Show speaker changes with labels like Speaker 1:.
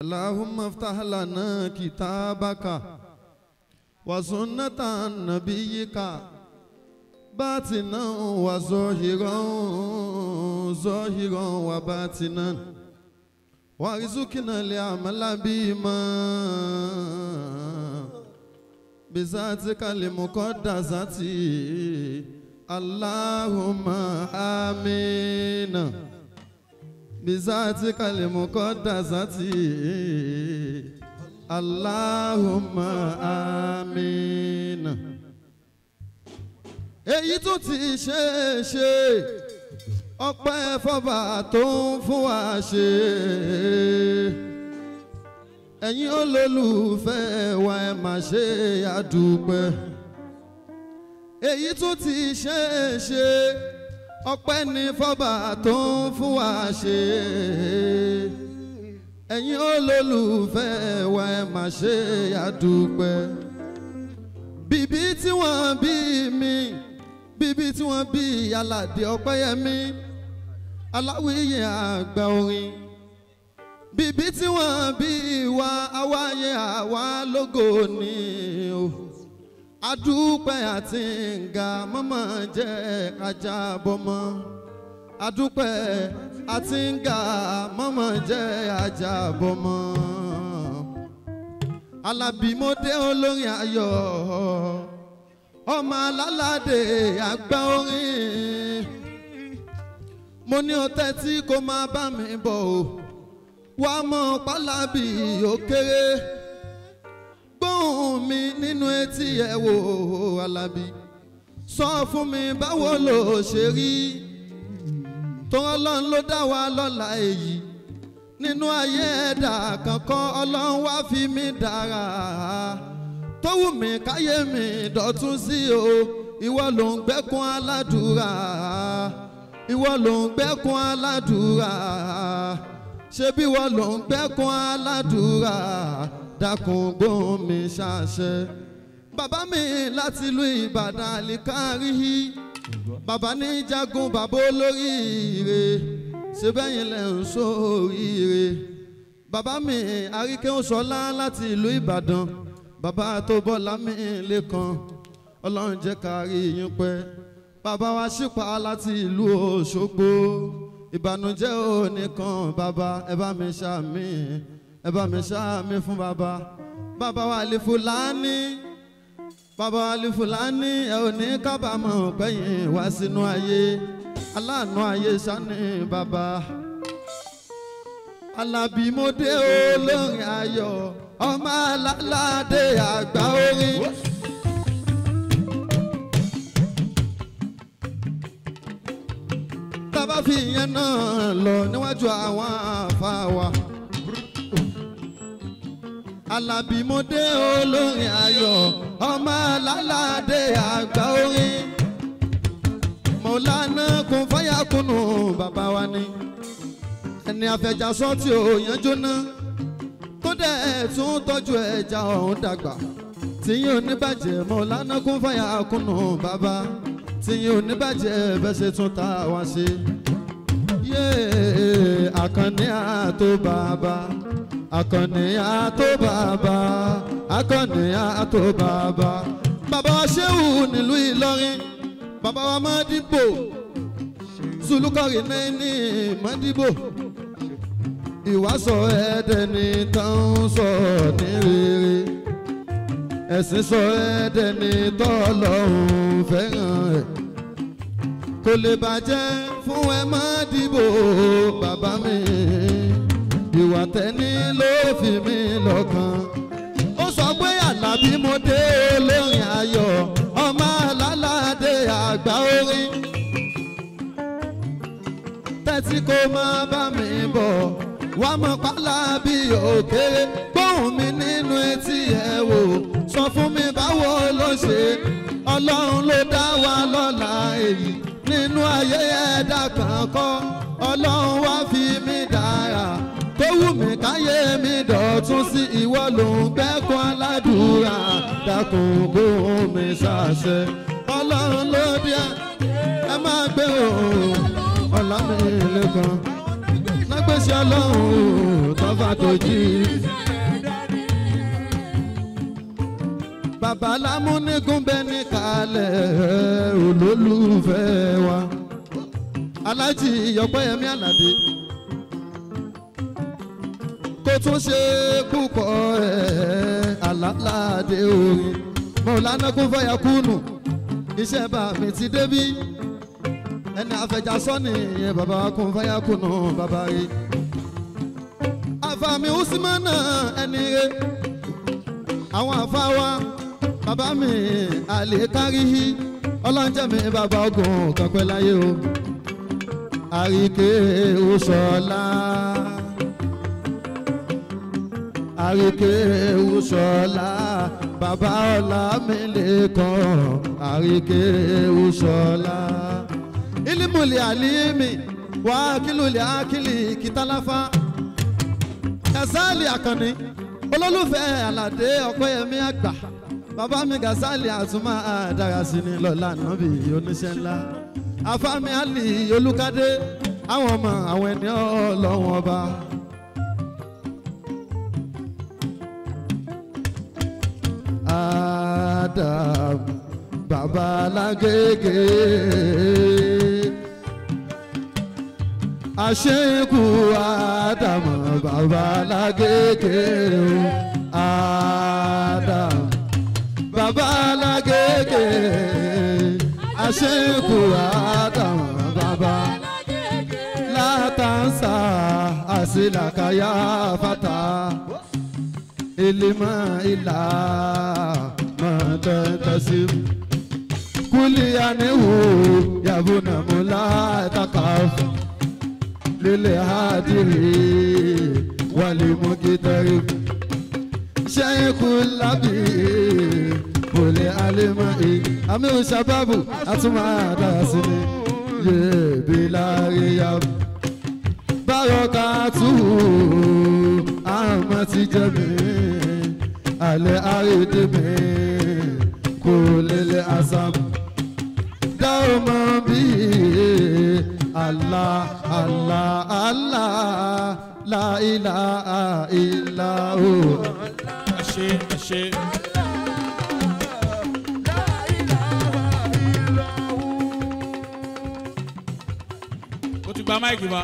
Speaker 1: اللهم افتح لنا كتابك وسنة نبيك باطنا وظاهرا ظاهرا وباطنا وارزقنا العمل بما بذاتك المقدسة اللهم آمين بذاتك المقدسة اللهم آمين. Èyí tó ti ṣe é ṣe ọpẹ́ fọba tó ń fún wa ṣe ẹ̀yin olólùfẹ́ wa ẹ má ṣe àdúpẹ́. Èyí tó ti ṣe é ṣe ọpẹ́ ní fọba tó ń fún wa ṣe ẹ̀yin olólùfẹ́ wa ẹ má ṣe àdúpẹ́. Bíbí tí wọ́n bí mi bíbí tí wọ́n bí Aládé Ọpẹ́yẹmí aláwíyé àgbà orin bíbí tí wọ́n bí wa awáyé àwa lógo ni o adúpẹ́ àti nga mọ́mọ́ jẹ́ kájà bọ́mọ́ adúpẹ́ àti nga mọ́mọ́ jẹ́ ajá bọ́mọ́. Alábí mo dé olórin ayọ̀ ọmọ alálàdé àgbà orin mo ní ọtẹ tí kò máa bá mi bọ̀ o wá mọ́ pálábì òkèrè gbóhùn mi nínú etí ẹ̀ wò Alábí sọ fún mi báwo ló ṣe rí tó Ọlọ́run ló dá wa lọ́lá èyí nínú ayé ẹ̀dá kankan Ọlọ́run wá fi mí dára tó wù mí káyé mi dọ̀tún sí o ìwọ ló ń gbẹ́kún aládùúrà ìwọ ló ń gbẹ́kún aládùúrà ṣebí ìwọ ló ń gbẹ́kún aládùúrà dákun gbóhùn mi ṣàṣẹ. Bàbá mi láti ìlú Ìbàdàn àlìkárí bàbá ní jagun bàbá olóríire ṣe bẹ́yìn lẹ̀ ń sóríire. Bàbá mi Àríkéhùnsọ́lá láti ìlú Ìbàdàn bàbá tó bọ́lá mi lẹ́kan Ọlọ́run jẹ́ ká rí yín pẹ́. Bàbá wa ṣípa láti ìlú Òṣogbo ìbànújẹ́ ò nìkan bàbá ẹ bá mi ṣàmì ẹ bá mi ṣàmì fún bàbá. Bàbá wa lè Fúlàní bàbá wa lè Fúlàní ẹ ò ní kábàámọ̀ pẹ́yìn wá sínú ayé aláàánú ayé sani bàbá. Alábí mo dé olórin ayọ̀ ọmọ alálàdé àgbà orin. Tábà fi ìyẹn náà lọ níwájú àwọn àfa wa. Alábí mo dé olórin ayọ̀ ọmọ alálàdé àgbà orin. Mọ̀lánà kún fáyà kùnú bàbá wa ni ẹni àfẹjàsọ tí ò yanjú ná tó dẹ̀ tún tọ́jú ẹja ọ̀hún dàgbà tìyín ò ní bàjẹ́. Mọ̀lánà kún fáyà kùnú bàbá tìyín ò ní bàjẹ́ bẹ́ẹ̀ ṣe tún tá a wá ṣe. Yéé Àkànní àtó bàbá Àkànní àtó bàbá Àkànní àtó bàbá. Bàbá wa Ṣéhù nílùú Ìlọrin bàbá wa Mọ́dìbò Sùlùkọ́rì náà ní Mọ́dìbò ìwàsọ ẹ̀ẹ́dẹ̀ ní tán sọ ní rere ẹ̀sìn sọ ẹ̀ẹ́dẹ̀ ní tọ́lọ́hún fẹ́ràn ẹ̀ kò lè bàjẹ́ fún ẹ Mọ́dìbò bàbá mi ìwà tẹ́ni ló fi mí lọ́kàn. Ó sọ pé Àlàbí mo dé olórin ayọ̀ ọmọ alálàdé àgbà orin tẹ́tí kò máa bá mi bọ̀ wá mọ̀ pálábí òkèrè gbóhùn mi nínú etí ẹ̀ wò sọ fún mi báwo ló ṣe Ọlọ́run ló dá wa lọ́lá èyí nínú ayé ẹ̀dá kan kọ́ Ọlọ́run wá fi mí dára tó wù mí káyé mi dọ̀tún sí ìwọ ló ń gbẹ́kún aládùúrà dákun gbóhùn mi ṣàṣẹ Ọlọ́run ló dé ẹ máa gbé òun ọ̀la mi lẹ́kan lágbèsè. Òjíṣẹ́ Ọlọ́run tọ́fà tó jí. Bàbá lámúnigun bẹ ní kalẹ̀ olólùfẹ́ wa. Aláàjì Ọpẹ́yẹmí Àlàdé. Kó tún ṣe púpọ̀ ẹ̀ alálàdé orin. Mọ̀lánà kún fọyà kúnnù. Iṣẹ́ bá mi ti débí. Ẹni àfẹjásọ́ni ìyẹn bàbá kún fọyà kúnnù bàbá rí. Àfàmì Usmana ẹni rẹ̀. Àwọn àfa wa bàbá mi àlè káríhí ọlọ́njẹ́ mi bàbá ogun kanpẹ́ láyé o. Àríkè Òṣọlá Àríkè Òṣọlá bàbá ọlá mi lè kàn Àríkè Òṣọlá. Ilimuli alimi wà kílùlẹ̀ ákìlì kìtàláfà Gazali Àkànní olólùfẹ́ Àlàdé Ọpẹ́yẹmí àgbà bàbá mi Gazali àtúmọ̀ àdára sí ni lọ́la nàbì oníṣẹ́ ńlá afámi Ali Olúkadé àwọn ọmọ àwọn ẹni ọlọ́wọ́n ọba. Adam bàbá alágége àṣekù Adam bàbá alágége Adam bàbá alágége àṣekù Adam bàbá látàǹsà àṣìlàkàyà fata ilima ilà mọ̀tẹ́tẹ́sí kúlíyàníwò yabunamula takaf lílẹ̀ hádìrí wàlímùkítẹ́rì ṣẹ́yìnkù lábì bòlẹ̀ alẹ́mọ̀ ẹ̀ àmì òṣàbàbù àtúmọ̀ àdára sí ni yéèbí láríyá bárọ̀kà tù àmọ́ ti jẹ́ mi alẹ́ àrídì mi kò lélẹ̀ àsàm dáhùn mọ́ bí Allah Allah Allah la ilaha illa hu.
Speaker 2: Àṣẹ àṣẹ. O ti gba máìkì wa.